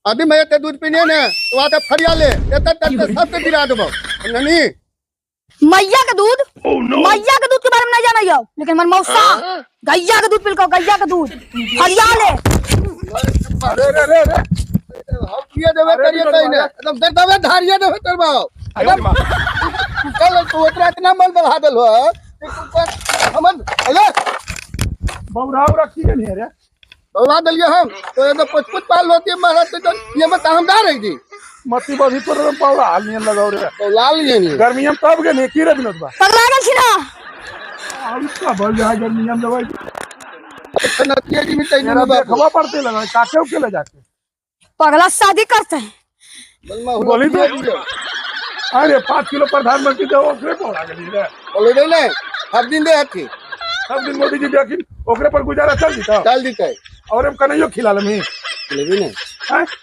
अभी मैं एते दूध पीने ने तो आते फरिया ले एते तक सबके गिरा देबो ननी। मैया के दूध, मैया के दूध के बारे में नहीं जाना यो, लेकिन हमर मौसा गैया के दूध पिलको, गैया के दूध फरिया ले। अरे रे रे रे हम किए देबे करिए तई ने एकदम दर देबे धारिए देबे तर बाप अरे माँ। कल तू ओतरा इतना मन बढ़ा देल हो हमन अरे बौरा उरा की नहीं रे बौला देलिए हम तो ये तो पुछ पुछ पाल होती महाराज तो ये में हम दा रही थी मती बधी पर पौरा हाल नियन लगाओ रे बौला लिए नहीं गर्मी हम तब के नहीं की रे विनोद बा पगला गेल छी ना। और का भल जा गर्मी हम दवाई नतिया जी में तई मेरा नहीं बाप देखवा पड़ते लगा काके के ले जाके पगला शादी करते हैं। बोली तो। अरे 5 किलो प्रधानमंत्री दे ओकरे पौरा गेली रे। बोले दे ने सब दिन दे हथी सब दिन मोदी जी देखिन ओकरे पर गुजारा चल जीता चल जीते और हम कन्हैयो खिला लमी लेबी ने हैं?